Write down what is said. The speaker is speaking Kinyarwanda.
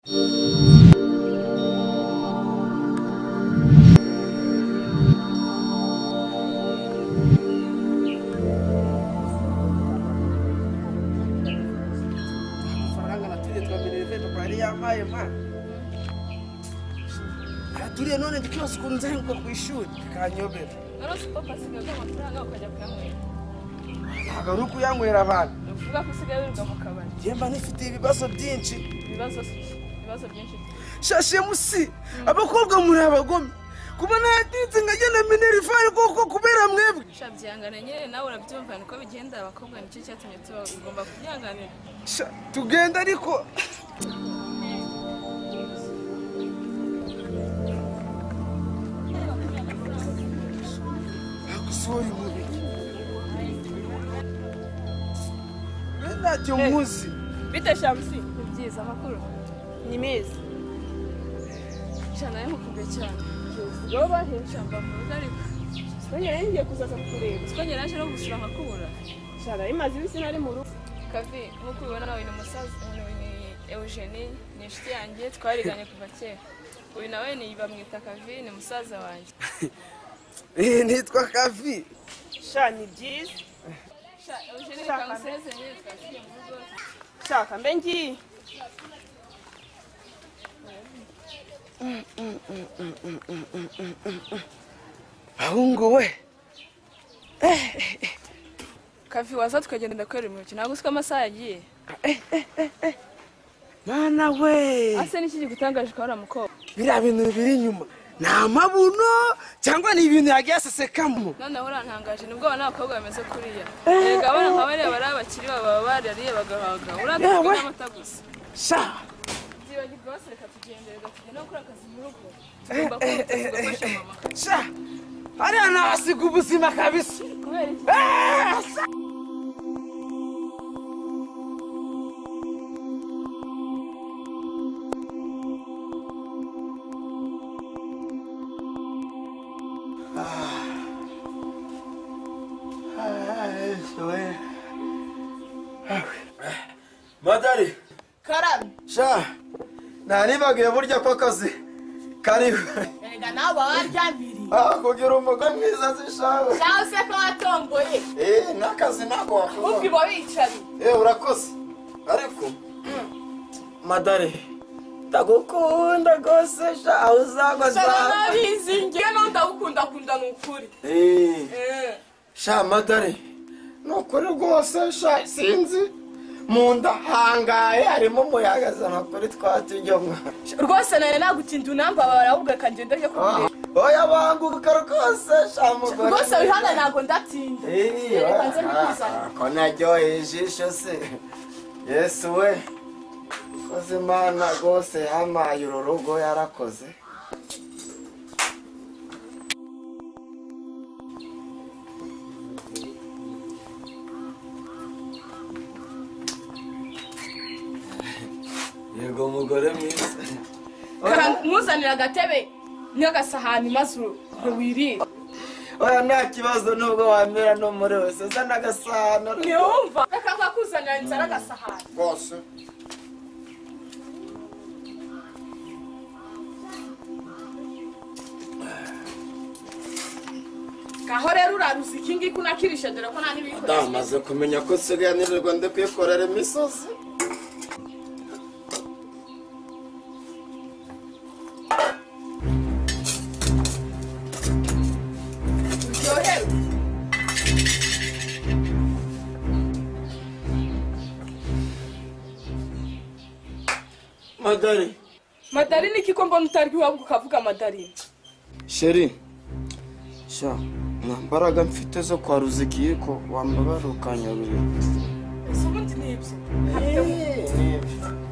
Amafaranga naturiye twa minerve papa yari yampaye ma. Naturiye none ndikibaza ukuntu nzaheruka ku ishuri bikanyobera. Narose papa asigaye aguha amafaranga ukajya kuyanywera. Ntabwo ari ukuyanywera abantu. Ni ukuvuga ko usigaye wirirwa mu kabari. Njye mba nifitiye ibibazo byinshi. Ibibazo ibibazo byinshi. Shashe musi, abakobwa muri abagome. Kuba natinze nkagenda minerivare koko kubera mwebwe. Sha byihangane nyine nawe urabyumva niko bigenda abakobwa nicyo cyatumye tuba ugomba kubyihanganira. Sha tugenda ariko Akusori mubi. Ntacyo muzi. Bite Shamsi? Ni byiza amakuru. Ni meza. Sha nawe nkukumbuye cyane. Wowe he? Sha mba mu rugo ariko. Twongera ngiye kuzaza kukureba. Twongera naje no gusura nkakubura. Sha nari maze iminsi ntari mu rugo. Kavi nk'uko ubibona nawe ni umusaza ni Eugenie ni inshuti yanjye twariganye kuva kera. Uyu nawe ni bamwita Kavi ni musaza wanjye. Nitwa Kavi. Sha ni byiza. Sha Eugenie reka ngusezere nyine twasubiye mu rugo. Shaka mbe ngiye. Bahungu we. Kavi waza tukagenda ndakwera imikino ntabwo usiko amasaha yagiye. Mana we. Ase niki gigutangaje ukabona mukobwa? Biriya bintu biri inyuma ni amabuno cyangwa ni ibintu yagiye asesekamo? Noneho urantangaje nibwo abana b'abakobwa bameze kuriya. Erega abana nka bariya bari abakiri baba barariye bagahaga. Urantangaje n'amata gusa. Sha. Byibagirwa bose reka tugende reka tugende gukora akazi mu rugo. Tugomba kwihuta tugafasha mama. Sha. Hariya nahasiga ubuzima kabisa. Kubera iki? Madari. Karame. Sha. Naribagiye burya ko akazi kariho. Erega nawe waryamiriye. Ah, kugira umugore mwiza zishawe. Shawe se ko watomboye. N'akazi nako wakoze. Ubwo ibo bicaye. Urakoze. Ariko Madari ndagukunda rwose sha aho uzagwa Sha nabizi ngiye no ndagukunda kunda ni ukuri. Sha Madari nukuri rwose sha sinzi mu nda hangaye harimo umuyaga zana kuri twatiryo mwana. Rwose nari nagutinda unambabara ahubwo reka ngende njye kukureba. Oya banguka rwose sha mugore. Rwose wihangane ntabwo ndatinda. Reka nze mbikuzanire. Ko naryoheye ijisho se. Yesu we. Koze Imana rwose yampaye uru rugo yarakoze. Yego mugore mwiza. Nkuzanira agatebe n'agasahani maze wirire. Oya nta kibazo nubwo wamera no muri wese zana agasahani. Ntiwumva? Reka nkakuzanira inzara agasahani. Rwose. Ngaho rero uraruza iki ngiki unakirisha dore ko nta n'ibikoresho. Ndamaze kumenya ko nsigaye nirirwa ndi kwikorera imisozi. Madari. Madari ni iki ko mbona utarya iwabo ukavuga Madari? Sheri. Sha, nta mbaraga mfite zo kwaruza ikiyiko wambabara ukanyororera. Ese ubundi ni ibyo? Ni ibyo.